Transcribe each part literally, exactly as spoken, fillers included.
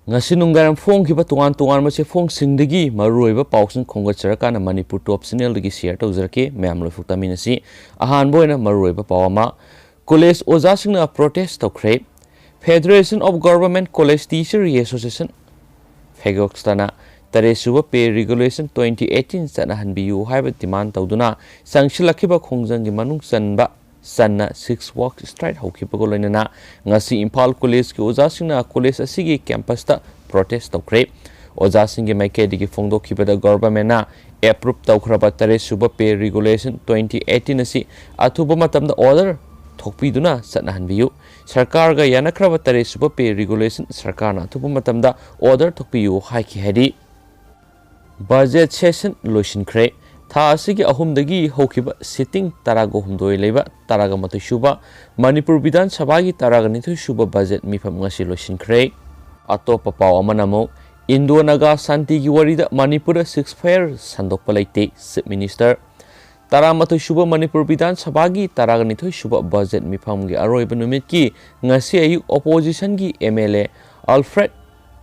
ꯉꯁꯤ ꯅꯨꯡꯗꯥꯡꯋꯥꯏꯔꯝ ꯐꯣꯡꯈꯤꯕ ꯇꯣꯉꯥꯟ ꯇꯣꯉꯥꯟꯕ ꯆꯦꯐꯣꯡꯁꯤꯡꯗꯒꯤ ꯃꯔꯨꯑꯣꯏꯕ ꯄꯥꯎꯁꯤꯡ ꯈꯣꯝꯒꯠꯆꯔꯀꯥꯟꯗ ꯃꯅꯤꯄꯨꯔ ꯇꯣꯞ ꯆꯦꯅꯦꯜꯗꯒꯤ ꯁꯤꯌꯔ ꯇꯧꯖꯔꯛꯀꯦ꯫ ꯃꯌꯥꯝ ꯂꯣꯏꯐꯥꯎ ꯇꯥꯃꯤꯟꯅꯁꯤ꯫ ꯑꯍꯥꯟꯕ ꯑꯣꯏꯅ ꯃꯔꯨꯑꯣꯏꯕ ꯄꯥꯎ ꯑꯃ, ꯀꯣꯂꯦꯖ ꯑꯣꯖꯥꯁꯤꯡꯅ ꯄ꯭ꯔꯣꯇꯦꯁ ꯇꯧꯈ꯭ꯔꯦ꯫ Federation of Government College Teacher Association, ꯐꯦꯒꯣꯛꯁꯇꯅ ꯇꯔꯦꯠꯁꯨꯕ pay regulation twenty eighteen ꯆꯠꯅꯍꯟꯕꯤꯌꯨ ꯍꯥꯏꯕ ꯗꯤꯃꯥꯟ ꯇꯧꯗꯨꯅ ꯆꯪꯁꯤꯜꯂꯛꯈꯤꯕ ꯈꯣꯡꯖꯪꯒꯤ ꯃꯅꯨꯡ ꯆꯟꯕ ꯆꯟꯅ ꯁꯤꯛꯁ ꯋꯥꯛ ꯁ꯭ꯇ꯭ꯔꯥꯏꯛ ꯍꯧꯈꯤꯕꯒ ꯂꯣꯏꯅꯅ ꯉꯁꯤ ꯏꯝꯐꯥꯜ ꯀꯣꯂꯦꯖꯀꯤ ꯑꯣꯖꯥꯁꯤꯡꯅ ꯀꯣꯂꯦꯖ ꯑꯁꯤꯒꯤ ꯀꯦꯝꯄꯁꯇ ꯄ꯭ꯔꯣꯇꯦꯁ ꯇꯧꯈ꯭ꯔꯦ꯫ ꯑꯣꯖꯥꯁꯤꯡꯒꯤ ꯃꯥꯏꯀꯩꯗꯒꯤ ꯐꯣꯡꯗꯣꯛꯈꯤꯕꯗ ꯒꯣꯚꯔꯟꯃꯦꯟꯠꯅ ꯑꯦꯄ꯭ꯔꯨꯞ ꯇꯧꯈ꯭ꯔꯕ ꯇꯔꯦꯠꯁꯨꯕ ꯄꯦ ꯔꯤꯒꯨꯂꯦꯁꯟ ꯇ꯭ꯋꯦꯟꯇꯤ ꯑꯩꯠꯇꯤꯟ ꯑꯁꯤ ꯑꯊꯨꯕ ꯃꯇꯝꯗ ꯑꯣꯔꯗꯔ ꯊꯣꯛꯄꯤꯗꯨꯅ ꯆꯠꯅꯍꯟꯕꯤꯌꯨ꯫ ꯁꯔꯀꯥꯔꯒ ꯌꯥꯅꯈ꯭ꯔꯕ ꯇꯔꯦꯠꯁꯨꯕ ꯄꯦ ꯔꯤꯒꯨꯂꯦꯁꯟ ꯁꯔꯀꯥꯔꯅ ꯑꯊꯨꯕ ꯃꯇꯝꯗ ꯑꯣꯔꯗꯔ ꯊꯣꯛꯄꯤꯌꯨ ꯍꯥꯏꯈꯤ ꯍꯥꯏꯔꯤ꯫ ꯕꯖꯦꯠ ꯁꯦꯁꯟ ꯂꯣꯏꯁꯤꯟꯈ꯭ꯔꯦ꯫ ꯊꯥ ꯑꯁꯤꯒꯤ ꯑꯍꯨꯝꯗꯒꯤ ꯍꯧꯈꯤꯕ ꯁꯤꯇꯤꯡ ꯇꯔꯥꯒ ꯍꯨꯝꯗꯣꯏ ꯂꯩꯕ ꯇꯔꯥꯒ ꯃꯥꯊꯣꯏ ꯁꯨꯕ ꯃꯅꯤꯄꯨꯔ ꯕꯤꯙꯥꯟ ꯁꯚꯥꯒꯤ ꯇꯔꯥꯒ ꯅꯤꯊꯣꯏ ꯁꯨꯕ ꯕꯖꯦꯠ ꯃꯤꯐꯝ ꯉꯁꯤ ꯂꯣꯏꯁꯤꯟꯈ꯭ꯔꯦ꯫ ꯑꯇꯣꯞꯄ ꯄꯥꯎ ꯑꯃꯅ ꯑꯃꯨꯛ ꯏꯟꯗꯣ ꯅꯥꯒꯥ ꯁꯥꯟꯇꯤꯒꯤ ꯋꯥꯔꯤꯗ ꯃꯅꯤꯄꯨꯔꯗ ꯁꯤꯁꯐꯥꯌꯔ ꯁꯟꯗꯣꯛꯄ ꯂꯩꯇꯦ, ꯆꯤꯐ ꯃꯤꯅꯤꯁꯇꯔ꯫ ꯇꯔꯥꯃꯥꯊꯣꯏ ꯁꯨꯕ ꯃꯅꯤꯄꯨꯔ ꯕꯤꯙꯥꯟ ꯁꯚꯥꯒꯤ ꯇꯔꯥꯒ ꯅꯤꯊꯣꯏ ꯁꯨꯕ ꯕꯖꯦꯠ ꯃꯤꯐꯝꯒꯤ ꯑꯔꯣꯏꯕ ꯅꯨꯃꯤꯠꯀꯤ ꯉꯁꯤ ꯑꯌꯨꯛ ꯑꯣꯄꯣꯖꯤꯁꯟꯒꯤ ꯑꯦꯝ ꯑꯦꯜ ꯑꯦ ꯑꯜꯐ꯭ꯔꯦꯗ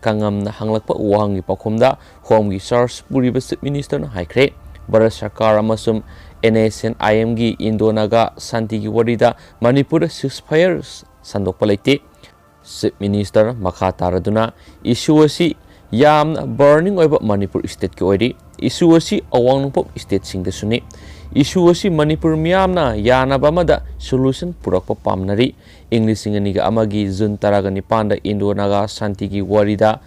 ꯀꯪꯉꯝꯅ ꯍꯪꯂꯛꯄ ꯋꯥꯍꯪꯒꯤ ꯄꯥꯎꯈꯨꯝꯗ ꯍꯣꯝꯒꯤ ꯆꯥꯔꯖ ꯄꯨꯔꯤꯕ ꯆꯤꯐ ꯃꯤꯅꯤꯁꯇꯔꯅ ꯍꯥꯏꯈ꯭ꯔꯦ, ꯚꯥꯔꯠ ꯁꯔꯀꯥꯔ ꯑꯃꯁꯨꯡ ꯑꯦꯟ ꯑꯦꯁ ꯑꯦꯟ ꯑꯥꯏ ꯑꯦꯝꯒꯤ ꯏꯟꯗꯣ ꯅꯥꯒꯥ ꯁꯥꯟꯇꯤꯒꯤ ꯋꯥꯔꯤꯗ ꯃꯅꯤꯄꯨꯔꯗ ꯁꯤꯁꯐꯥꯌꯔ ꯁꯟꯗꯣꯛꯄ ꯂꯩꯇꯦ꯫ ꯆꯤꯐ ꯃꯤꯅꯤꯁꯇꯔ ꯃꯈꯥ ꯇꯥꯔꯗꯨꯅ ꯏꯁꯨ ꯑꯁꯤ ꯌꯥꯝꯅ ꯕꯔꯅꯤꯡ ꯑꯣꯏꯕ ꯃꯅꯤꯄꯨꯔ ꯁ꯭ꯇꯦꯠꯀꯤ ꯑꯣꯏꯔꯤ꯫ ꯏꯁꯨ ꯑꯁꯤ ꯑꯋꯥꯡ ꯅꯣꯡꯄꯣꯛ ꯁ꯭ꯇꯦꯠꯁꯤꯡꯗꯁꯨꯅꯤ꯫ ꯏꯁꯨ ꯑꯁꯤ ꯃꯅꯤꯄꯨꯔ ꯃꯤꯌꯥꯝꯅ ꯌꯥꯅꯕ ꯑꯃꯗ ꯁꯣꯂꯨꯁꯟ ꯄꯨꯔꯛꯄ ꯄꯥꯝꯅꯔꯤ꯫ ꯏꯪ ꯂꯤꯁꯤꯡ ꯑꯅꯤꯒ ꯑꯃꯒꯤ ꯖꯨꯟ ꯇꯔꯥꯒ ꯅꯤꯄꯥꯟꯗ ꯏꯟꯗꯣ ꯅꯥꯒꯥ ꯁꯥꯟꯇꯤꯒꯤ ꯋꯥꯔꯤꯗ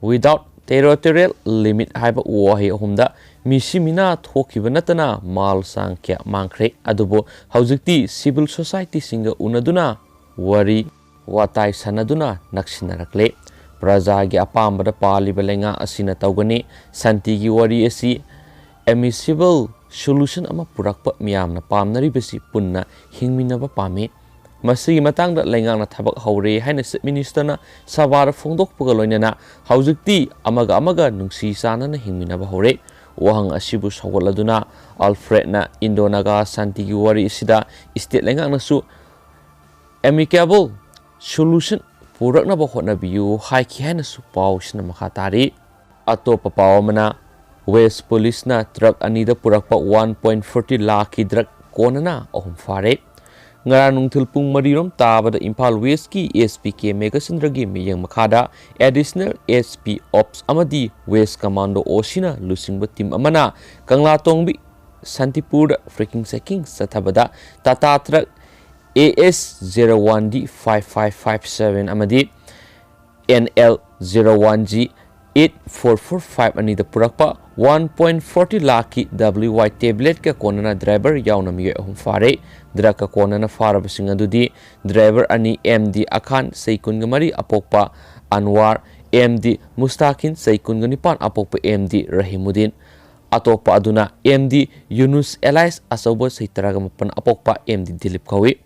without territorial limit ꯍꯥꯏꯕ ꯋꯥꯍꯩ ꯑꯍꯨꯝꯗ ꯃꯤꯁꯤ ꯃꯤꯅꯥ ꯊꯣꯛꯈꯤꯕ ꯅꯠꯇꯅ ꯃꯥꯜ ꯆꯥꯡ ꯀꯌꯥ ꯃꯥꯡꯈ꯭ꯔꯦ꯫ ꯑꯗꯨꯕꯨ ꯍꯧꯖꯤꯛꯇꯤ ꯁꯤꯚꯤꯜ ꯁꯣꯁꯥꯏꯇꯤꯁꯤꯡꯒ ꯎꯅꯗꯨꯅ ꯋꯥꯔꯤ ꯋꯥꯇꯥꯏ ꯁꯥꯟꯅꯗꯨꯅ ꯅꯛꯁꯤꯟꯅꯔꯛꯂꯦ꯫ ꯄ꯭ꯔꯖꯥꯒꯤ ꯑꯄꯥꯝꯕꯗ ꯄꯥꯜꯂꯤꯕ ꯂꯩꯉꯥꯛ ꯑꯁꯤꯅ ꯇꯧꯒꯅꯤ꯫ ꯁꯥꯟꯇꯤꯒꯤ ꯋꯥꯔꯤ ꯑꯁꯤ amicable solution ꯑꯃ ꯄꯨꯔꯛꯄ ꯃꯤꯌꯥꯝꯅ ꯄꯥꯝꯅꯔꯤꯕꯁꯤ ꯄꯨꯟꯅ ꯍꯤꯡꯃꯤꯟꯅꯕ ꯄꯥꯝꯃꯤ꯫ ꯃꯁꯤꯒꯤ ꯃꯇꯥꯡꯗ ꯂꯩꯉꯥꯛꯅ ꯊꯕꯛ ꯍꯧꯔꯦ ꯍꯥꯏꯅ ꯆꯤꯐ ꯃꯤꯅꯤꯁꯇꯔꯅ ꯁꯚꯥꯗ ꯐꯣꯡꯗꯣꯛꯄꯒ ꯂꯣꯏꯅꯅ ꯍꯧꯖꯤꯛꯇꯤ ꯑꯃꯒ ꯑꯃꯒ ꯅꯨꯡꯁꯤ ꯆꯥꯟꯅꯅ ꯍꯤꯡꯃꯤꯟꯅꯕ ꯍꯧꯔꯦ꯫ ꯋꯥꯍꯪ ꯑꯁꯤꯕꯨ ꯁꯧꯒꯠꯂꯗꯨꯅ ꯑꯜꯐ꯭ꯔꯦꯗꯅ ꯏꯟꯗꯣ ꯅꯥꯒꯥ ꯁꯥꯟꯇꯤꯒꯤ ꯋꯥꯔꯤ ꯑꯁꯤꯗ ꯁ꯭ꯇꯦꯠ ꯂꯩꯉꯥꯛꯅꯁꯨ amicable solution ꯄꯨꯔꯛꯅꯕ ꯍꯣꯠꯅꯕꯤꯌꯨ ꯍꯥꯏꯈꯤ ꯍꯥꯏꯅꯁꯨ ꯄꯥꯎꯁꯤꯅ ꯃꯈꯥ ꯇꯥꯔꯤ꯫ ꯑꯇꯣꯞꯄ ꯄꯥꯎ ꯑꯃꯅ, ꯋꯦꯁ ꯄꯨꯂꯤꯁꯅ ꯇ꯭ꯔꯛ ꯑꯅꯤꯗ ꯄꯨꯔꯛꯄ one point forty ꯂꯥꯈꯀꯤ ꯗ꯭ꯔꯒ ꯀꯣꯟꯅꯅ ꯑꯍꯨꯝ ꯐꯥꯔꯦ꯫ ꯉꯔꯥꯡ ꯅꯨꯡꯊꯤꯜ ꯄꯨꯡ ꯃꯔꯤꯔꯣꯝ ꯇꯥꯕꯗ ꯏꯝꯐꯥꯜ ꯋꯦꯁꯀꯤ SP ꯀꯦ ꯃꯦꯘꯆꯟꯗ꯭ꯔꯒꯤ ꯃꯤꯠꯌꯦꯡ ꯃꯈꯥꯗ Additional SP Ops ꯑꯃꯗꯤ West Commando OCꯅ ꯂꯨꯆꯤꯡꯕ ꯇꯤꯝ ꯑꯃꯅ ꯀꯪꯂꯥꯇꯣꯡꯕꯤ ꯁꯥꯟꯇꯤꯄꯨꯔꯗ ꯐ꯭ꯔꯤꯀꯤꯡ ꯆꯦꯀꯤꯡ ꯆꯠꯊꯕꯗ Tata truck AS zero one D five five five seven ꯑꯃꯗꯤ NL zero one G eight four four five ꯑꯅꯤꯗ ꯄꯨꯔꯛꯄ one point forty ꯂꯥꯈꯀꯤ WY ꯇꯦꯕ꯭ꯂꯦꯠꯀ ꯀꯣꯟꯅꯅ ꯗ꯭ꯔꯥꯏꯚꯔ ꯌꯥꯎꯅ ꯃꯤꯑꯣꯏ ꯑꯍꯨꯝ ꯐꯥꯔꯦ꯫ ꯗ꯭ꯔꯒꯀ ꯀꯣꯟꯅꯅ ꯐꯥꯔꯕꯁꯤꯡ ꯑꯗꯨꯗꯤ ꯗ꯭ꯔꯥꯏꯚꯔ ꯑꯅꯤ, MD ꯑꯈꯥꯟ, ꯆꯍꯤ ꯀꯨꯟꯒ ꯃꯔꯤ, ꯑꯄꯣꯛꯄ ꯑꯟꯋꯥꯔ, MD ꯃꯨꯁꯇꯥꯀꯤꯟ, ꯆꯍꯤ ꯀꯨꯟꯒ ꯅꯤꯄꯥꯟ, ꯑꯄꯣꯛꯄ MD ꯔꯍꯤꯃꯨꯗꯤꯟ꯫ ꯑꯇꯣꯞꯄ ꯑꯗꯨꯅ MD ꯌꯨꯅꯨꯁ ꯑꯦꯂꯥꯏꯁ ꯑꯆꯧꯕ, ꯆꯍꯤ ꯇꯔꯥꯒ ꯃꯥꯄꯟ, ꯑꯄꯣꯛꯄ MD ꯗꯤꯂꯤꯞ ꯀꯧꯏ꯫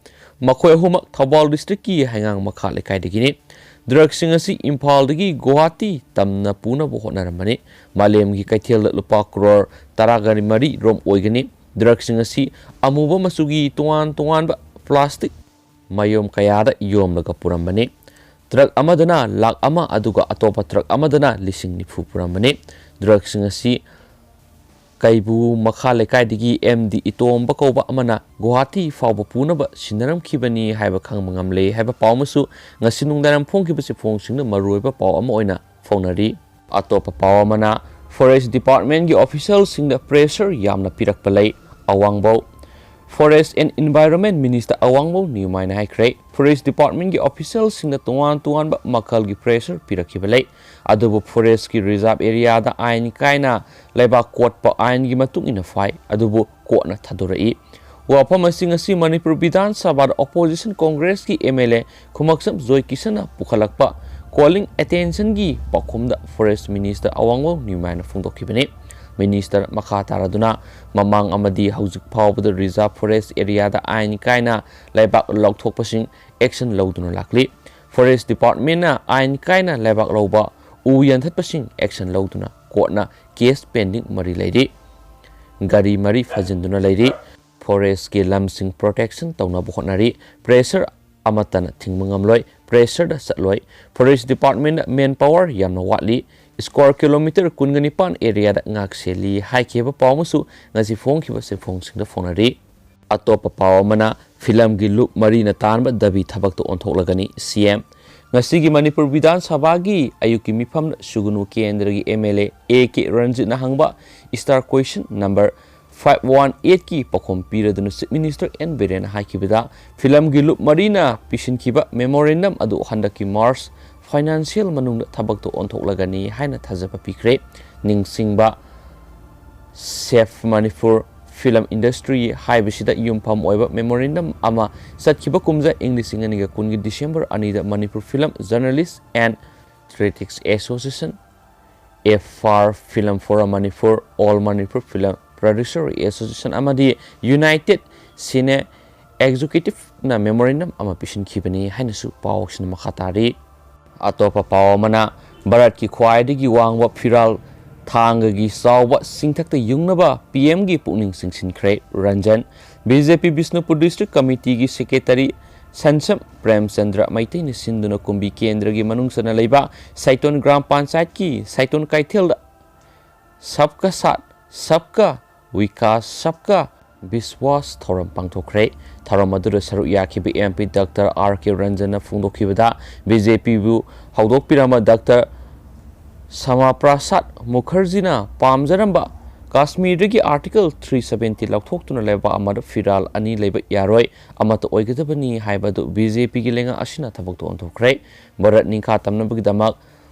ꯃꯈꯣꯏ ꯑꯍꯨꯝꯃꯛ ꯊꯧꯕꯥꯜ ꯗꯤꯁꯇ꯭ꯔꯤꯛꯀꯤ ꯍꯩꯉꯥꯡ ꯃꯈꯥ ꯂꯩꯀꯥꯏꯗꯒꯤꯅꯤ꯫ ꯗ꯭ꯔꯒꯁꯤꯡ ꯑꯁꯤ ꯏꯝꯐꯥꯜꯗꯒꯤ ꯒꯨꯋꯥꯍꯥꯇꯤ ꯇꯝꯅ ꯄꯨꯅꯕ ꯍꯣꯠꯅꯔꯝꯕꯅꯤ꯫ ꯃꯥꯂꯦꯝꯒꯤ ꯀꯩꯊꯦꯜꯗ ꯂꯨꯄꯥ ꯀ꯭ꯔꯣꯔ ꯇꯔꯥꯒ ꯃꯔꯤ ꯔꯣꯝ ꯑꯣꯏꯒꯅꯤ꯫ ꯗ꯭ꯔꯒꯁꯤꯡ ꯑꯁꯤ ꯑꯃꯨꯕ ꯃꯆꯨꯒꯤ ꯇꯣꯉꯥꯟ ꯇꯣꯉꯥꯟꯕ ꯄ꯭ꯂꯥꯁꯇꯤꯛ ꯃꯌꯣꯝ ꯀꯌꯥꯗ ꯌꯣꯝꯂꯒ ꯄꯨꯔꯝꯕꯅꯤ꯫ ꯇ꯭ꯔꯛ ꯑꯃꯗꯅ ꯂꯥꯈ ꯑꯃ, ꯑꯗꯨꯒ ꯑꯇꯣꯞꯄ ꯇ꯭ꯔꯛ ꯑꯃꯗꯅ ꯂꯤꯁꯤꯡ ꯅꯤꯐꯨ ꯄꯨꯔꯝꯕꯅꯤ꯫ ꯗ꯭ꯔꯒꯁꯤꯡ ꯑꯁꯤ ꯀꯩꯕꯨ ꯃꯈꯥ ꯂꯩꯀꯥꯏꯗꯒꯤ MD ꯏꯇꯣꯝꯕ ꯀꯧꯕ ꯑꯃꯅ ꯒꯨꯋꯥꯍꯥꯇꯤ ꯐꯥꯎꯕ ꯄꯨꯅꯕ ꯁꯤꯟꯅꯔꯝꯈꯤꯕꯅꯤ ꯍꯥꯏꯕ ꯈꯪꯕ ꯉꯝꯂꯦ ꯍꯥꯏꯕ ꯄꯥꯎ ꯑꯃꯁꯨ ꯉꯁꯤ ꯅꯨꯡꯗꯥꯡꯋꯥꯏꯔꯝ ꯐꯣꯡꯈꯤꯕ ꯆꯦꯐꯣꯡꯁꯤꯡꯅ ꯃꯔꯨꯑꯣꯏꯕ ꯄꯥꯎ ꯑꯃ ꯑꯣꯏꯅ ꯐꯣꯡꯅꯔꯤ꯫ ꯑꯇꯣꯞꯄ ꯄꯥꯎ ꯑꯃꯅ, Forest Departmentꯀꯤ officialꯁꯤꯡꯗ pressure ꯌꯥꯝꯅ ꯄꯤꯔꯛꯄ ꯂꯩ꯫ ꯑꯋꯥꯡꯕꯧ꯫ Forest and Environment Minister ꯑꯋꯥꯡꯕꯧ ꯅꯤꯌꯨꯃꯥꯏꯅ ꯍꯥꯏꯈ꯭ꯔꯦ, Forest Departmentꯀꯤ officialꯁꯤꯡꯅ ꯇꯣꯉꯥꯟ ꯇꯣꯉꯥꯟꯕ ꯃꯈꯜꯒꯤ pressure ꯄꯤꯔꯛꯈꯤꯕ ꯂꯩ, ꯑꯗꯨꯕꯨ forestꯀꯤ reserve areaꯗ ꯑꯥꯏꯟ ꯀꯥꯏꯅ ꯂꯩꯕꯥꯛ ꯀꯣꯠꯄ ꯑꯥꯏꯟꯒꯤ ꯃꯇꯨꯡ ꯏꯟꯅ ꯐꯥꯏ, ꯑꯗꯨꯕꯨ ꯀꯣꯔꯠꯅ ꯊꯥꯗꯣꯔꯛꯏ꯫ ꯋꯥꯐꯝ ꯑꯁꯤ ꯉꯁꯤ ꯃꯅꯤꯄꯨꯔ ꯕꯤꯙꯥꯟ ꯁꯚꯥꯗ opposition Congressꯀꯤ MLA ꯈꯨꯃꯛꯁꯝ ꯖꯣꯏ ꯀꯤꯁꯟꯅ ꯄꯨꯈꯠꯂꯛꯄ calling attentionꯒꯤ ꯄꯥꯎꯈꯨꯝꯗ Forest Minister ꯑꯋꯥꯡꯕꯧ ꯅꯤꯌꯨꯃꯥꯏꯅ ꯐꯣꯡꯗꯣꯛꯈꯤꯕꯅꯤ꯫ Minister ꯃꯈꯥ ꯇꯥꯔꯗꯨꯅ ꯃꯃꯥꯡ ꯑꯃꯗꯤ ꯍꯧꯖꯤꯛ ꯐꯥꯎꯕꯗ reserve forest areaꯗ ꯑꯥꯏꯟ ꯀꯥꯏꯅ ꯂꯩꯕꯥꯛ ꯂꯧꯊꯣꯛꯄꯁꯤꯡ action ꯂꯧꯗꯨꯅ ꯂꯥꯛꯂꯤ꯫ Forest Departmentꯅ ꯑꯥꯏꯟ ꯀꯥꯏꯅ ꯂꯩꯕꯥꯛ ꯂꯧꯕ, ꯎ ꯌꯥꯟꯊꯠꯄꯁꯤꯡ action ꯂꯧꯗꯨꯅ ꯀꯣꯔꯠꯅ case pending ꯃꯔꯤ ꯂꯩꯔꯤ꯫ ꯒꯥꯔꯤ ꯃꯔꯤ ꯐꯥꯖꯤꯟꯗꯨꯅ ꯂꯩꯔꯤ꯫ Forestꯀꯤ ꯂꯝꯁꯤꯡ protection ꯇꯧꯅꯕ ꯍꯣꯠꯅꯔꯤ꯫ Pressure ꯑꯃꯠꯇꯅ ꯊꯤꯡꯕ ꯉꯝꯂꯣꯏ, pressureꯗ ꯆꯠꯂꯣꯏ꯫ Forest Departmentꯅ manpower ꯌꯥꯝꯅ ꯋꯥꯠꯂꯤ, square kilometre ꯀꯨꯟꯒ ꯅꯤꯄꯥꯟ areaꯗ ꯉꯥꯛ ꯁꯦꯜꯂꯤ ꯍꯥꯏꯈꯤꯕ ꯄꯥꯎ ꯑꯃꯁꯨ ꯉꯁꯤ ꯐꯣꯡꯈꯤꯕ ꯆꯦꯐꯣꯡꯁꯤꯡꯗ ꯐꯣꯡꯅꯔꯤ꯫ ꯑꯇꯣꯞꯄ ꯄꯥꯎ ꯑꯃꯅ, ꯐꯤꯂꯝꯒꯤ ꯂꯨꯞ ꯃꯔꯤꯅ ꯇꯥꯟꯕ ꯗꯥꯕꯤ ꯊꯕꯛꯇ ꯑꯣꯟꯊꯣꯛꯂꯒꯅꯤ, ꯁꯤ ꯑꯦꯝ꯫ ꯉꯁꯤꯒꯤ ꯃꯅꯤꯄꯨꯔ ꯕꯤꯙꯥꯟ ꯁꯚꯥꯒꯤ ꯑꯌꯨꯛꯀꯤ ꯃꯤꯐꯝꯗ ꯁꯨꯒꯅꯨ ꯀꯦꯟꯗ꯭ꯔꯒꯤ M L A A K ꯔꯟꯖꯤꯠꯅ ꯍꯪꯕ star question number five one eight ꯀꯤ ꯄꯥꯎꯈꯨꯝ ꯄꯤꯔꯗꯨꯅ Chief Minister ꯑꯦꯟ ꯕꯤꯔꯦꯟꯅ ꯍꯥꯏꯈꯤꯕꯗ, ꯐꯤꯂꯝꯒꯤ ꯂꯨꯞ ꯃꯔꯤꯅ ꯄꯤꯁꯤꯟꯈꯤꯕ memorandum ꯑꯗꯨ ꯍꯟꯗꯛꯀꯤ March financial ꯃꯅꯨꯡꯗ ꯊꯕꯛꯇ ꯑꯣꯟꯊꯣꯛꯂꯒꯅꯤ ꯍꯥꯏꯅ ꯊꯥꯖꯕ ꯄꯤꯈ꯭ꯔꯦ꯫ ꯅꯤꯡꯁꯤꯡꯕ, Save Manipur Film Industry ꯍꯥꯏꯕꯁꯤꯗ ꯌꯨꯝꯐꯝ ꯑꯣꯏꯕ memorandum ꯑꯃ ꯆꯠꯈꯤꯕ ꯀꯨꯝꯖꯥ ꯏꯪ ꯂꯤꯁꯤꯡ ꯑꯅꯤꯒ ꯀꯨꯟꯒꯤ December ꯑꯅꯤꯗ Manipur Film Journalist and Critics Association, F R Film Forum Manipur, All Manipur Film Producer Association ꯑꯃꯗꯤ United Cine Executiveꯅ memorandum ꯑꯃ ꯄꯤꯁꯤꯟꯈꯤꯕꯅꯤ ꯍꯥꯏꯅꯁꯨ ꯄꯥꯎꯁꯤꯅ ꯃꯈꯥ ꯇꯥꯔꯤ꯫ ꯑꯇꯣꯞꯄ ꯄꯥꯎ ꯑꯃꯅ, ꯚꯥꯔꯠꯀꯤ ꯈ꯭ꯋꯥꯏꯗꯒꯤ ꯋꯥꯡꯕ ꯐꯤꯔꯥꯜ ꯊꯥꯡꯒꯒꯤ ꯆꯥꯎꯕ ꯆꯤꯡꯊꯛꯇ ꯌꯨꯡꯅꯕ ꯄꯤ ꯑꯦꯝꯒꯤ ꯄꯨꯛꯅꯤꯡ ꯆꯤꯡꯁꯤꯟꯈ꯭ꯔꯦ꯫ ꯔꯟꯖꯟ, ꯕꯤ ꯖꯦ ꯄꯤ ꯕꯤꯁꯅꯨꯄꯨꯔ District Committeeꯒꯤ Secretary ꯁꯟꯁꯝ ꯄ꯭ꯔꯦꯝꯆꯟꯗ꯭ꯔ ꯃꯩꯇꯩꯅ ꯁꯤꯟꯗꯨꯅ ꯀꯨꯝꯕꯤ ꯀꯦꯟꯗ꯭ꯔꯒꯤ ꯃꯅꯨꯡ ꯆꯟꯅ ꯂꯩꯕ ꯁꯥꯏꯇꯣꯟ ꯒ꯭ꯔꯥꯝ ꯄꯟꯆꯥꯌꯠꯀꯤ ꯁꯥꯏꯇꯣꯟ ꯀꯩꯊꯦꯜꯗ ꯁꯕꯀꯥ ꯁꯥꯊ, ꯁꯕꯀꯥ ꯋꯤꯀꯥꯁ, ꯁꯕꯀꯥ ꯕꯤꯁꯋꯥꯁ ꯊꯧꯔꯝ ꯄꯥꯡꯊꯣꯛꯈ꯭ꯔꯦ꯫ ꯊꯧꯔꯝ ꯑꯗꯨꯗ ꯁꯔꯨꯛ ꯌꯥꯈꯤꯕ M P doctor R K ꯔꯟꯖꯟꯅ ꯐꯣꯡꯗꯣꯛꯈꯤꯕꯗ, ꯕꯤ ꯖꯦ ꯄꯤꯕꯨ ꯍꯧꯗꯣꯛꯄꯤꯔꯝꯕ ꯗꯥꯛꯇꯔ ꯁ꯭ꯌꯥꯃꯥ ꯄ꯭ꯔꯁꯥꯗ ꯃꯨꯈꯔꯖꯤꯅ ꯄꯥꯝꯖꯔꯝꯕ ꯀꯥꯁꯃꯤꯔꯗꯒꯤ Article three seventy ꯂꯧꯊꯣꯛꯇꯨꯅ ꯂꯩꯕꯥꯛ ꯑꯃꯗ ꯐꯤꯔꯥꯜ ꯑꯅꯤ ꯂꯩꯕ ꯌꯥꯔꯣꯏ, ꯑꯃꯠꯇ ꯑꯣꯏꯒꯗꯕꯅꯤ ꯍꯥꯏꯕ ꯑꯗꯨ ꯕꯤ ꯖꯦ ꯄꯤꯒꯤ ꯂꯩꯉꯥꯛ ꯑꯁꯤꯅ ꯊꯕꯛꯇ ꯑꯣꯟꯊꯣꯛꯈ꯭ꯔꯦ꯫ ꯚꯥꯔꯠ ꯅꯤꯡꯈꯥ ꯇꯝꯅꯕꯒꯤꯗꯃꯛ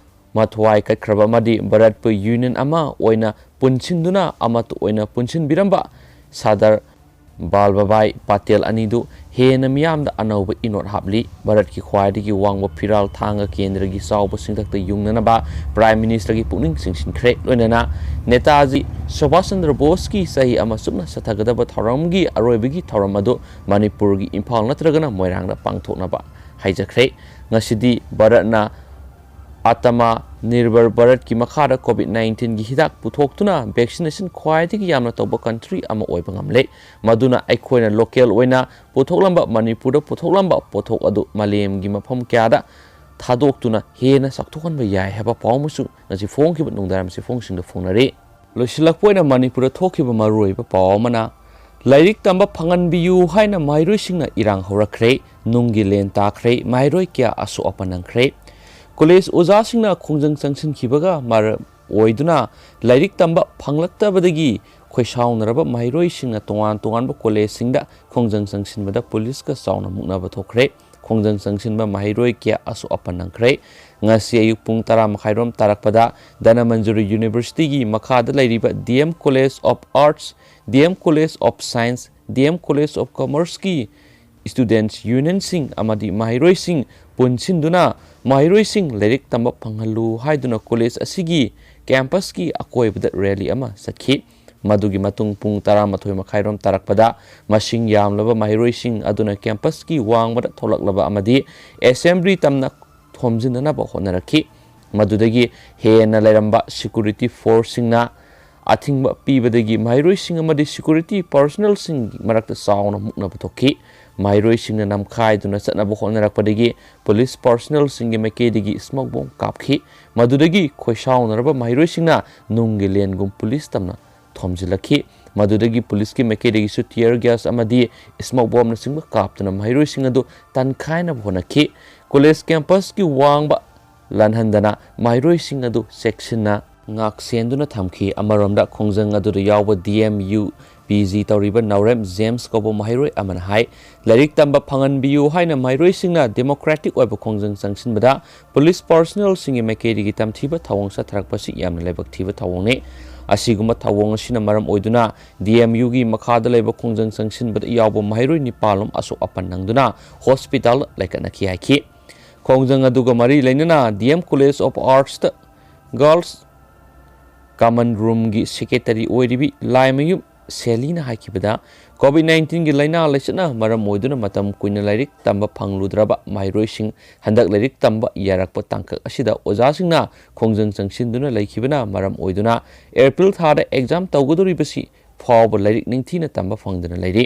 ꯃꯊ꯭ꯋꯥꯏ ꯀꯠꯈ꯭ꯔꯕ ꯑꯃꯗꯤ ꯚꯥꯔꯠꯄꯨ union ꯑꯃ ꯑꯣꯏꯅ ꯄꯨꯟꯁꯤꯟꯗꯨꯅ ꯑꯃꯠꯇ ꯑꯣꯏꯅ ꯄꯨꯟꯁꯤꯟꯕꯤꯔꯝꯕ ꯁꯔꯗꯥꯔ ꯕꯥꯜꯕꯚꯥꯏ ꯄꯇꯦꯜ ꯑꯅꯤꯗꯨ ꯍꯦꯟꯅ ꯃꯤꯌꯥꯝꯗ ꯑꯅꯧꯕ ꯏꯅꯣꯠ ꯍꯥꯞꯂꯤ꯫ ꯚꯥꯔꯠꯀꯤ ꯈ꯭ꯋꯥꯏꯗꯒꯤ ꯋꯥꯡꯕ ꯐꯤꯔꯥꯜ ꯊꯥꯡꯒ ꯀꯦꯟꯗ꯭ꯔꯒꯤ ꯆꯥꯎꯕ ꯆꯤꯡꯊꯛꯇ ꯌꯨꯡꯅꯅꯕ Prime Ministerꯒꯤ ꯄꯨꯛꯅꯤꯡ ꯆꯤꯡꯁꯤꯟꯈ꯭ꯔꯦ꯫ ꯂꯣꯏꯅꯅ ꯅꯦꯇꯥꯖꯤ ꯁꯨꯚꯥꯁ ꯆꯟꯗ꯭ꯔ ꯕꯣꯁꯀꯤ ꯆꯍꯤ ꯑꯃ ꯆꯨꯞꯅ ꯆꯠꯊꯒꯗꯕ ꯊꯧꯔꯝꯒꯤ ꯑꯔꯣꯏꯕꯒꯤ ꯊꯧꯔꯝ ꯑꯗꯨ ꯃꯅꯤꯄꯨꯔꯒꯤ ꯏꯝꯐꯥꯜ ꯅꯠꯇ꯭ꯔꯒꯅ ꯃꯣꯏꯔꯥꯡꯗ ꯄꯥꯡꯊꯣꯛꯅꯕ ꯍꯥꯏꯖꯈ꯭ꯔꯦ꯫ ꯉꯁꯤꯗꯤ ꯚꯥꯔꯠꯅ ꯑꯇꯃꯥ ꯅꯤꯔꯚꯔ ꯚꯥꯔꯠꯀꯤ ꯃꯈꯥꯗ COVID nineteenꯒꯤ ꯍꯤꯗꯥꯛ ꯄꯨꯊꯣꯛꯇꯨꯅ vaccination ꯈ꯭ꯋꯥꯏꯗꯒꯤ ꯌꯥꯝꯅ ꯇꯧꯕ country ꯑꯃ ꯑꯣꯏꯕ ꯉꯝꯂꯦ꯫ ꯃꯗꯨꯅ ꯑꯩꯈꯣꯏꯅ local ꯑꯣꯏꯅ ꯄꯨꯊꯣꯛꯂꯝꯕ, ꯃꯅꯤꯄꯨꯔꯗ ꯄꯨꯊꯣꯛꯂꯝꯕ ꯄꯣꯠꯊꯣꯛ ꯑꯗꯨ ꯃꯥꯂꯦꯝꯒꯤ ꯃꯐꯝ ꯀꯌꯥꯗ ꯊꯥꯗꯣꯛꯇꯨꯅ ꯍꯦꯟꯅ ꯆꯥꯎꯊꯣꯛꯍꯟꯕ ꯌꯥꯏ ꯍꯥꯏꯕ ꯄꯥꯎ ꯑꯃꯁꯨ ꯉꯁꯤ ꯐꯣꯡꯈꯤꯕ ꯅꯨꯡꯗꯥꯡꯋꯥꯏꯔꯝ ꯆꯦꯐꯣꯡꯁꯤꯡꯗ ꯐꯣꯡꯅꯔꯤ꯫ ꯂꯣꯏꯁꯤꯜꯂꯛꯄ ꯑꯣꯏꯅ ꯃꯅꯤꯄꯨꯔꯗ ꯊꯣꯛꯈꯤꯕ ꯃꯔꯨꯑꯣꯏꯕ ꯄꯥꯎ ꯑꯃꯅ, ꯂꯥꯏꯔꯤꯛ ꯇꯝꯕ ꯐꯪꯍꯟꯕꯤꯌꯨ ꯍꯥꯏꯅ ꯃꯍꯩꯔꯣꯏꯁꯤꯡꯅ ꯏꯔꯥꯡ ꯍꯧꯔꯛꯈ꯭ꯔꯦ, ꯅꯨꯡꯒꯤ ꯂꯦꯟ ꯇꯥꯈ꯭ꯔꯦ, ꯃꯍꯩꯔꯣꯏ ꯀꯌꯥ ꯑꯁꯣꯛ ꯑꯄꯟ ꯅꯪꯈ꯭ꯔꯦ꯫ ꯀꯣꯂꯦꯖ ꯑꯣꯖꯥꯁꯤꯡꯅ ꯈꯣꯡꯖꯪ ꯆꯪꯁꯤꯟꯈꯤꯕꯒ ꯃꯔꯝ ꯑꯣꯏꯗꯨꯅ ꯂꯥꯏꯔꯤꯛ ꯇꯝꯕ ꯐꯪꯂꯛꯇꯕꯗꯒꯤ ꯈꯣꯏꯁꯥꯎꯅꯔꯕ ꯃꯍꯩꯔꯣꯏꯁꯤꯡꯅ ꯇꯣꯉꯥꯟ ꯇꯣꯉꯥꯟꯕ ꯀꯣꯂꯦꯖꯁꯤꯡꯗ ꯈꯣꯡꯖꯪ ꯆꯪꯁꯤꯟꯕꯗ ꯄꯨꯂꯤꯁꯀ ꯆꯥꯎꯅ ꯃꯨꯛꯅꯕ ꯊꯣꯛꯈ꯭ꯔꯦ꯫ ꯈꯣꯡꯖꯪ ꯆꯪꯁꯤꯟꯕ ꯃꯍꯩꯔꯣꯏ ꯀꯌꯥ ꯑꯁꯣꯛ ꯑꯄꯟ ꯅꯪꯈ꯭ꯔꯦ꯫ ꯉꯁꯤ ꯑꯌꯨꯛ ꯄꯨꯡ ꯇꯔꯥ ꯃꯈꯥꯏꯔꯣꯝ ꯇꯥꯔꯛꯄꯗ ꯙꯅꯃꯟꯖꯨꯔꯤ ꯌꯨꯅꯤꯚꯔꯁꯤꯇꯤꯒꯤ ꯃꯈꯥꯗ ꯂꯩꯔꯤꯕ D M College of Arts, D M College of Science, D M College of Commerceꯀꯤ Students Unionꯁꯤꯡ ꯑꯃꯗꯤ ꯃꯍꯩꯔꯣꯏꯁꯤꯡ ꯄꯨꯟꯁꯤꯟꯗꯨꯅ ꯃꯍꯩꯔꯣꯏꯁꯤꯡ ꯂꯥꯏꯔꯤꯛ ꯇꯝꯕ ꯐꯪꯍꯜꯂꯨ ꯍꯥꯏꯗꯨꯅ ꯀꯣꯂꯦꯖ ꯑꯁꯤꯒꯤ campusꯀꯤ ꯑꯀꯣꯏꯕꯗ rally ꯑꯃ ꯆꯠꯈꯤ꯫ ꯃꯗꯨꯒꯤ ꯃꯇꯨꯡ ꯄꯨꯡ ꯇꯔꯥꯃꯥꯊꯣꯏ ꯃꯈꯥꯏꯔꯣꯝ ꯇꯥꯔꯛꯄꯗ ꯃꯁꯤꯡ ꯌꯥꯝꯂꯕ ꯃꯍꯩꯔꯣꯏꯁꯤꯡ ꯑꯗꯨꯅ campusꯀꯤ ꯋꯥꯡꯃꯗ ꯊꯣꯛꯂꯛꯂꯕ ꯑꯃꯗꯤ assembly ꯇꯝꯅ ꯊꯣꯝꯖꯤꯟꯅꯅꯕ ꯍꯣꯠꯅꯔꯛꯈꯤ꯫ ꯃꯗꯨꯗꯒꯤ ꯍꯦꯟꯅ ꯂꯩꯔꯝꯕ security forceꯁꯤꯡꯅ ꯑꯊꯤꯡꯕ ꯄꯤꯕꯗꯒꯤ ꯃꯍꯩꯔꯣꯏꯁꯤꯡ ꯑꯃꯗꯤ security personnelꯁꯤꯡꯒꯤ ꯃꯔꯛꯇ ꯆꯥꯎꯅ ꯃꯨꯛꯅꯕ ꯊꯣꯛꯈꯤ꯫ ꯃꯍꯩꯔꯣꯏꯁꯤꯡꯅ ꯅꯝꯈꯥꯏꯗꯨꯅ ꯆꯠꯅꯕ ꯍꯣꯠꯅꯔꯛꯄꯗꯒꯤ police personnelꯁꯤꯡꯒꯤ ꯃꯥꯏꯀꯩꯗꯒꯤ smoke bomb ꯀꯥꯞꯈꯤ꯫ ꯃꯗꯨꯗꯒꯤ ꯈꯣꯏꯁꯥꯎꯅꯔꯕ ꯃꯍꯩꯔꯣꯏꯁꯤꯡꯅ ꯅꯨꯡꯒꯤ ꯂꯦꯟꯒꯨꯝ ꯄꯨꯂꯤꯁ ꯇꯝꯅ ꯊꯣꯝꯖꯤꯜꯂꯛꯈꯤ꯫ ꯃꯗꯨꯗꯒꯤ ꯄꯨꯂꯤꯁꯀꯤ ꯃꯥꯏꯀꯩꯗꯒꯤꯁꯨ tear gas ꯑꯃꯗꯤ smoke bombꯅꯆꯤꯡꯕ ꯀꯥꯞꯇꯨꯅ ꯃꯍꯩꯔꯣꯏꯁꯤꯡ ꯑꯗꯨ ꯇꯟꯈꯥꯏꯅꯕ ꯍꯣꯠꯅꯈꯤ꯫ ꯀꯣꯂꯦꯖ campusꯀꯤ ꯋꯥꯡꯕ ꯂꯥꯟꯍꯟꯗꯅ ꯃꯍꯩꯔꯣꯏꯁꯤꯡ ꯑꯗꯨ ꯆꯦꯛꯁꯤꯟꯅ ꯉꯥꯛ ꯁꯦꯟꯗꯨꯅ ꯊꯝꯈꯤ꯫ ꯑꯃꯔꯣꯝꯗ, ꯈꯣꯡꯖꯪ ꯑꯗꯨꯗ ꯌꯥꯎꯕ D M U P G ꯇꯧꯔꯤꯕ ꯅꯥꯎꯔꯦꯝ ꯖꯦꯝꯁ ꯀꯧꯕ ꯃꯍꯩꯔꯣꯏ ꯑꯃꯅ ꯍꯥꯏ, ꯂꯥꯏꯔꯤꯛ ꯇꯝꯕ ꯐꯪꯍꯟꯕꯤꯌꯨ ꯍꯥꯏꯅ ꯃꯍꯩꯔꯣꯏꯁꯤꯡꯅ democratic ꯑꯣꯏꯕ ꯈꯣꯡꯖꯪ ꯆꯪꯁꯤꯟꯕꯗ police personnelꯁꯤꯡꯒꯤ ꯃꯥꯏꯀꯩꯗꯒꯤ ꯇꯝꯊꯤꯕ ꯊꯧꯑꯣꯡ ꯆꯠꯊꯔꯛꯄꯁꯤ ꯌꯥꯝꯅ ꯂꯥꯏꯕꯛ ꯊꯤꯕ ꯊꯧꯑꯣꯡꯅꯤ꯫ ꯑꯁꯤꯒꯨꯝꯕ ꯊꯧꯑꯣꯡ ꯑꯁꯤꯅ ꯃꯔꯝ ꯑꯣꯏꯗꯨꯅ D M Uꯒꯤ ꯃꯈꯥꯗ ꯂꯩꯕ ꯈꯣꯡꯖꯪ ꯆꯪꯁꯤꯟꯕꯗ ꯌꯥꯎꯕ ꯃꯍꯩꯔꯣꯏ ꯅꯤꯄꯥꯜ ꯂꯣꯝ ꯑꯁꯣꯛ ꯑꯄꯟ ꯅꯪꯗꯨꯅ hospitalꯗ ꯂꯥꯏꯀꯠꯅꯈꯤ ꯍꯥꯏꯈꯤ꯫ ꯈꯣꯡꯖꯪ ꯑꯗꯨꯒ ꯃꯔꯤ ꯂꯩꯅꯅ D M College of Artsꯇ girls common roomꯒꯤ secretary ꯑꯣꯏꯔꯤꯕꯤ Laimayum ꯁꯦꯂꯤꯅ ꯍꯥꯏꯈꯤꯕꯗ, COVID nineteen ꯒꯤ ꯂꯥꯏꯅꯥ ꯂꯥꯏꯆꯠꯅ ꯃꯔꯝ ꯑꯣꯏꯗꯨꯅ ꯃꯇꯝ ꯀꯨꯏꯅ ꯂꯥꯏꯔꯤꯛ ꯇꯝꯕ ꯐꯪꯂꯨꯗ꯭ꯔꯕ ꯃꯍꯩꯔꯣꯏꯁꯤꯡ ꯍꯟꯗꯛ ꯂꯥꯏꯔꯤꯛ ꯇꯝꯕ ꯌꯥꯔꯛꯄ ꯇꯥꯡꯀꯛ ꯑꯁꯤꯗ ꯑꯣꯖꯥꯁꯤꯡꯅ ꯈꯣꯡꯖꯪ ꯆꯪꯁꯤꯟꯗꯨꯅ ꯂꯩꯈꯤꯕꯅ ꯃꯔꯝ ꯑꯣꯏꯗꯨꯅ ꯑꯦꯄ꯭ꯔꯤꯜ ꯊꯥꯗ ꯑꯦꯛꯖꯥꯝ ꯇꯧꯒꯗꯧꯔꯤꯕꯁꯤ ꯐꯥꯎꯕ ꯂꯥꯏꯔꯤꯛ ꯅꯤꯡꯊꯤꯅ ꯇꯝꯕ ꯐꯪꯗꯅ ꯂꯩꯔꯤ꯫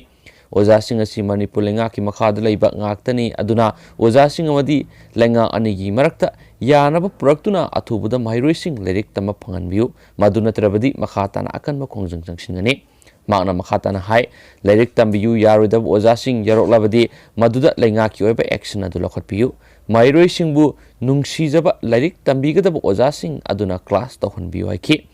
ꯑꯣꯖꯥꯁꯤꯡ ꯑꯁꯤ ꯃꯅꯤꯄꯨꯔ ꯂꯩꯉꯥꯛꯀꯤ ꯃꯈꯥꯗ ꯂꯩꯕ ꯉꯥꯛꯇꯅꯤ꯫ ꯑꯗꯨꯅ ꯑꯣꯖꯥꯁꯤꯡ ꯑꯃꯗꯤ ꯂꯩꯉꯥꯛ ꯑꯅꯤꯒꯤ ꯃꯔꯛꯇ ꯌꯥꯅꯕ ꯄꯨꯔꯛꯇꯨꯅ ꯑꯊꯨꯕꯗ ꯃꯍꯩꯔꯣꯏꯁꯤꯡ ꯂꯥꯏꯔꯤꯛ ꯇꯝꯕ ꯐꯪꯍꯟꯕꯤꯌꯨ꯫ ꯃꯗꯨ ꯅꯠꯇ꯭ꯔꯕꯗꯤ ꯃꯈꯥ ꯇꯥꯅ ꯑꯀꯟꯕ ꯈꯣꯡꯖꯪ ꯆꯪꯁꯤꯟꯒꯅꯤ꯫ ꯃꯍꯥꯛꯅ ꯃꯈꯥ ꯇꯥꯅ ꯍꯥꯏ, ꯂꯥꯏꯔꯤꯛ ꯇꯝꯕꯤꯌꯨ ꯌꯥꯔꯣꯏꯗꯕ ꯑꯣꯖꯥꯁꯤꯡ ꯌꯥꯎꯔꯛꯂꯕꯗꯤ ꯃꯗꯨꯗ ꯂꯩꯉꯥꯛꯀꯤ ꯑꯣꯏꯕ ꯑꯦꯛꯁꯟ ꯑꯗꯨ ꯂꯧꯈꯠꯄꯤꯌꯨ꯫ ꯃꯍꯩꯔꯣꯏꯁꯤꯡꯕꯨ ꯅꯨꯡꯁꯤꯖꯕ ꯂꯥꯏꯔꯤꯛ ꯇꯝꯕꯤꯒꯗꯕ ꯑꯣꯖꯥꯁꯤꯡ ꯑꯗꯨꯅ ꯀ꯭ꯂꯥꯁ ꯇꯧꯍꯟꯕꯤꯌꯨ ꯍꯥꯏꯈꯤ꯫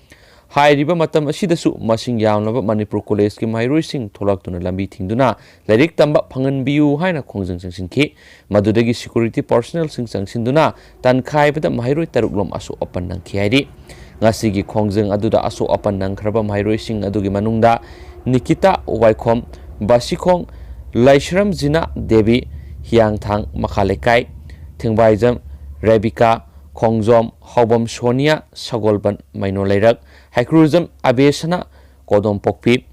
ꯍꯥꯏꯔꯤꯕ ꯃꯇꯝ ꯑꯁꯤꯗꯁꯨ ꯃꯁꯤꯡ ꯌꯥꯝꯂꯕ ꯃꯅꯤꯄꯨꯔ ꯀꯣꯂꯦꯖꯀꯤ ꯃꯍꯩꯔꯣꯏꯁꯤꯡ ꯊꯣꯛꯂꯛꯇꯨꯅ ꯂꯝꯕꯤ ꯊꯤꯡꯗꯨꯅ ꯂꯥꯏꯔꯤꯛ ꯇꯝꯕ ꯐꯪꯍꯟꯕꯤꯌꯨ ꯍꯥꯏꯅ ꯈꯣꯡꯖꯪ ꯆꯪꯁꯤꯟꯈꯤ꯫ ꯃꯗꯨꯗꯒꯤ ꯁꯦꯀ꯭ꯌꯨꯔꯤꯇꯤ ꯄꯥꯔꯁꯣꯅꯦꯜꯁꯤꯡ ꯆꯪꯁꯤꯟꯗꯨꯅ ꯇꯟꯈꯥꯏꯕꯗ ꯃꯍꯩꯔꯣꯏ ꯇꯔꯨꯛ ꯂꯣꯝ ꯑꯁꯣꯛ ꯑꯄꯟ ꯅꯪꯈꯤ ꯍꯥꯏꯔꯤ꯫ ꯉꯁꯤꯒꯤ ꯈꯣꯡꯖꯪ ꯑꯗꯨꯗ ꯑꯁꯣꯛ ꯑꯄꯟ ꯅꯪꯈ꯭ꯔꯕ ꯃꯍꯩꯔꯣꯏꯁꯤꯡ ꯑꯗꯨꯒꯤ ꯃꯅꯨꯡꯗ ꯅꯤꯀꯤꯇꯥ ꯋꯥꯏꯈꯣꯝ, ꯕꯥꯁꯤꯈꯣꯡ ꯂꯥꯏꯁ꯭ꯔꯝ ꯖꯤꯅꯥ ꯗꯦꯕꯤ, ꯍꯤꯌꯥꯡꯊꯥꯡ ꯃꯈꯥ ꯂꯩꯀꯥꯏ, ꯊꯦꯡꯕꯥꯏꯖꯝ ꯔꯦꯕꯤꯀꯥ, ꯈꯣꯡꯖꯣꯝ ꯍꯥꯎꯕꯝ ꯁꯣꯅꯤꯌꯥ, ꯁꯒꯣꯜꯕꯟ ꯃꯩꯅꯣ ꯂꯩꯔꯛ, ꯍꯩꯀ꯭ꯔꯨꯖꯝ ꯑꯕꯦꯁꯅꯥ ꯀꯣꯗꯣꯝꯄꯣꯛꯄꯤ,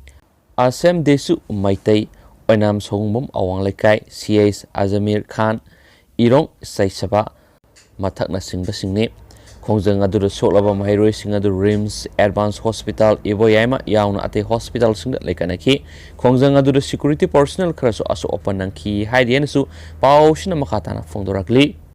ꯑꯁꯦꯝ ꯗꯦꯁꯨ ꯃꯩꯇꯩ, ꯑꯣꯏꯅꯥꯝ ꯁꯣꯒꯨꯡꯕꯝ ꯑꯋꯥꯡ ꯂꯩꯀꯥꯏ, ꯁꯤ ꯑꯦꯁ ꯑꯖꯃꯤꯔ ꯈꯥꯟ, ꯏꯔꯣꯡ ꯆꯩꯁꯕꯥ ꯃꯊꯛꯅꯆꯤꯡꯕꯁꯤꯡꯅꯤ꯫ ꯈꯣꯡꯖꯪ ꯑꯗꯨꯗ ꯁꯣꯛꯂꯕ ꯃꯍꯩꯔꯣꯏꯁꯤꯡ ꯑꯗꯨ ꯔꯤꯝꯁ, ꯑꯦꯗꯚꯥꯟꯁ ꯍꯣꯁꯄꯤꯇꯥꯜ, ꯏꯕꯣꯌꯥꯏꯃ ꯌꯥꯎꯅ ꯑꯇꯩ ꯍꯣꯁꯄꯤꯇꯥꯜꯁꯤꯡꯗ ꯂꯩꯀꯠꯅꯈꯤ꯫ ꯈꯣꯡꯖꯪ ꯑꯗꯨꯗ ꯁꯦꯀ꯭ꯌꯨꯔꯤꯇꯤ ꯄꯥꯔꯁꯣꯅꯦꯜ ꯈꯔꯁꯨ ꯑꯁꯣꯛ ꯑꯄꯟ ꯅꯪꯈꯤ ꯍꯥꯏꯔꯤ ꯍꯥꯏꯅꯁꯨ ꯄꯥꯎꯁꯤꯅ ꯃꯈꯥ ꯇꯥꯅ ꯐꯣꯡꯗꯣꯔꯛꯂꯤ꯫